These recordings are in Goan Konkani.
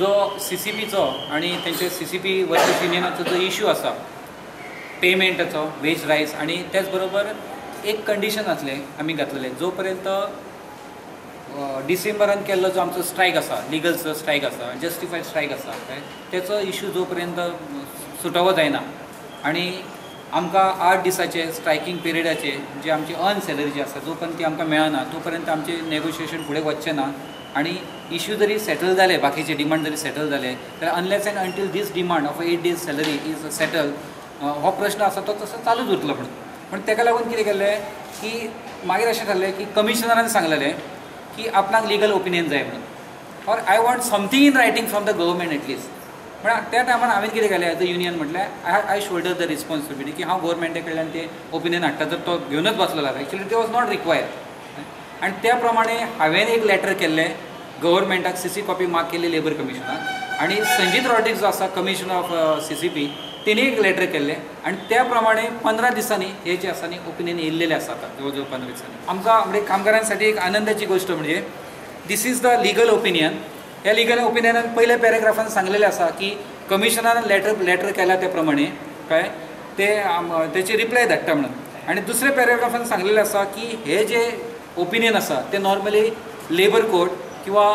जो सीसीपीचो आनी तेंचे सीसीपी वर्कर्स युनियनाचो जो इशू आसा पेमेंटाचो, वेज रायस, आनी त्याच बरोबर एक कंडिशन आसलें आमी घातलेलें, जो पर्यंत डिसेंबरान केल्लो जो आमचो स्ट्रायक आसा, लिगल स्ट्रायक आसा, जस्टिफायड स्ट्रायक आसा, तेचो इशू जो पर्यंत सुटावो जायना आनी आमकां 8 दिसाचे स्ट्रायकींग पिरियडाचे जे आमची अर्न सॅलरी जी आसा जो पर्यंत ती आमकां मेळना तो पर्यंत आमचें नेगोशिएशन फुडें वचचें ना. आनी इशू जरी सेटल जाले, बाकीचे डिमांड जरी सेटल जाले जाल्यार unless and until this demand of 8 days salary is settle, हो प्रश्न आसा तो तसो चालूच उरतलो. म्हणून पूण ताका लागून कितें केल्लें की मागीर अशें थारलें की कमिशनरान सांगलेलें की आपणाक लिगल ओपिनियन जाय म्हणून, or I want something in writing from the government at least. पण त्या टायमार हांवें कितें केलें एज अ युनियन म्हटल्यार I shoulder the responsibility की हांव गव्हर्मेंटा कडल्यान ते ओपिनियन हाडटा, जर तो घेवनच बसलो जाल्यार actually it was not required. आनी त्या प्रमाणे हांवें एक लेटर केल्लें गव्हर्मेंटाक, सीसी कॉपी मार्क केल्ली लेबर कमिशनाक, आनी संजीत रॉड्रिग्स जो आसा कमिशनर ऑफ सीसीपी तेणी एक लेटर केल्लें आनी त्या प्रमाणे 15 दिसांनी हे जे आसा न्ही ओपिनियन येयल्लेलें आसा आतां जवळ जवळ 15 दिसांनी. आमकां म्हणजे कामगारांसाठी एक आनंदाची गोश्ट म्हणजे this is the legal opinion. ह्या लिगल ओपिनियनान पयल्या पॅराग्राफान सांगलेलें आसा की कमिशनरान लेटर केला त्या प्रमाणे काय ते तेची रिप्लाय धाडटा म्हणून, आनी दुसऱ्या पॅराग्राफान सांगलेलें आसा की हे जे ओपिनियन आसा ते नॉर्मली लेबर कोर्ट किंवा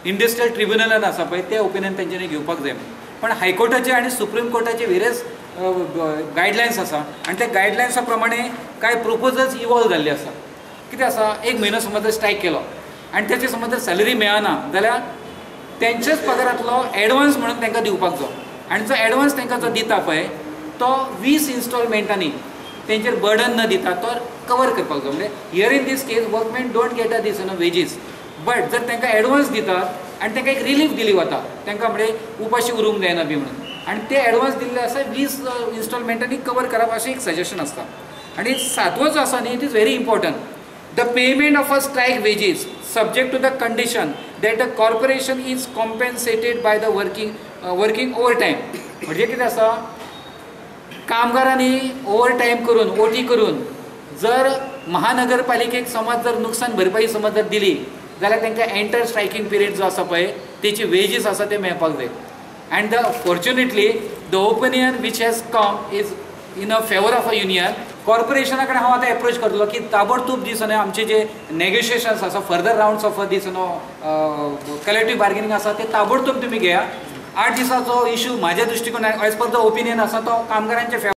इंडस्ट्रियल ट्रिब्युनलान आसा पळय ते ओपिनियन तेंच्यांनी घेवपाक जाय. पण हायकोर्टाचे आनी सुप्रीम कोर्टाचे वेरियस गायडलायन्स आसा आनी त्या गायडलायन्सा प्रमाणे कांय प्रोपोजल्स इवॉल्व जाल्ले आसा. कितें आसा, एक म्हयनो समज जर स्ट्रायक केलो आनी तेचे समज जर सॅलरी मेळना जाल्यार तेंच्याच पगारांतलो एडवान्स म्हणून तांकां दिवपाक जाय, आनी जो एडवान्स तांकां जो दिता पळय तो 20 इन्स्टॉलमेंटांनी तेंचेर बर्डन न दिता तो कवर करपाक जाय. म्हणजे here in this case workmen don't get a this no wages, but जर तांकां एडवान्स दितात आनी तांकां एक रिलीफ दिली वता, तांकां म्हणजे उपाशी उरूंक जायना बी म्हणून, आनी ते एडवान्स दिल्ले आसा 20 इन्स्टॉलमेंटांनी कवर करप अशें एक सजेशन आसता. आनी सातवो जो आसा न्ही it is very important, the payment of a strike wages subject to the condition that the corporation is compensated by the working over time. म्हणजे कितें आसा, कामगारांनी ओवर टायम करून ओटी करून जर महानगरपालिकेक समज जर नुकसान भरपाई समज जर दिली जाल्यार तांकां एंटर स्ट्रायकींग पिरियड जो आसा पळय तेची वेजीस आसा ते मेळपाक जाय. And the fortunately the opinion which has come is in a favour of a union. कॉर्पोरेशना कडेन हांव आतां एप्रोच करतलो की ताबडतोब दीस न्हय आमचे जे नेगोशिएशन्स आसा further rounds of this no collective bargaining आसा ते ताबडतोब तुमी घेया. 8 दिसाचो इशू म्हाज्या दृश्टिकोनान एज पर the opinion आसा तो कामगारांच्या फेवर